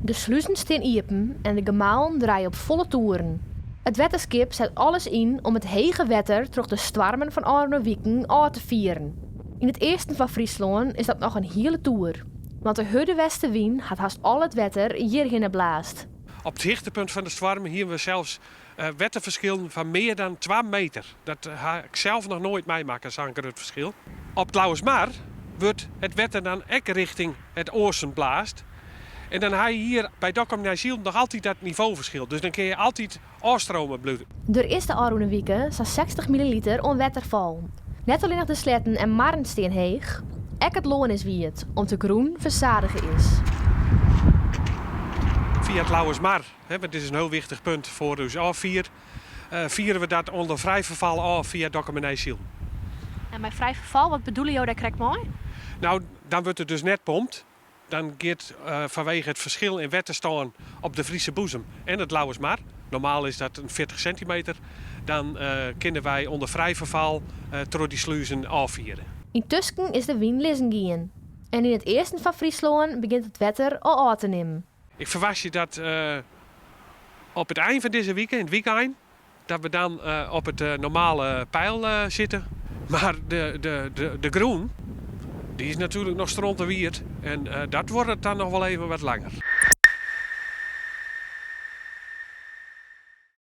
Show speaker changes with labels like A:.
A: De sluzen stean iepen en de gemalen draaie op folle toeren. It wetterskip set alles yn om it hege wetter troch de stoarmen fan ôfrûne wiken ôf te fieren. Yn it easten fan Fryslân is dat noch in hiele toer, want de hurde westewyn hat hast al it wetter hjirhinne blaasd.
B: Op it hichtepunt fan de stoarm hiene we sels wetterferskillen fan mear dan 2 meter. Dat ha ik sels noch noait meimakke, sa'n grut ferskil. Op it Lauwersmar wurdt it wetter dan ek rjochting it oasten blaasd. En dan ha je hjir by Dokkum Nijsilen noch altyd dat nivoferskil. Dus dan kinne je altyd ôfstrome bliuwe.
A: Der is de ôfrûne wike sa'n 60 milliliter oan wetter fallen. Net allinnich de sleatten en marren stean heech, ek it lân is wiet om't de grûn fersadige is.
B: Fia it Lauwersmar, want dit is in hiel wichtich punt foar ús ôffier, fiere we dat ûnder frij ferfal ôf fia Dokkum en Nijsilen.
A: En mei frij ferfal, wat bedoele jo dêr krekt mei?
B: Nou, dan wurdt it dus net pompt. Dan giet fanwege it ferskil yn wetterstân op de Friese Boezem en it Lauwersmar, normaal is dat in 40 sintimeter, dan kinne wy ûnder frij ferfal troch dy sluzen ôffiere.
A: Yntusken is de wyn lizzen gien en yn it easten fan Fryslân begjint it wetter al ôf te nimmen.
B: Ik ferwachtsje dat op it ein fan dizze wike, yn it wykein, dat we dan op it normale peil sitte. Mar de grûn, dy is natuerlik noch strontwiet en dat duorret dan noch wol even wat langer.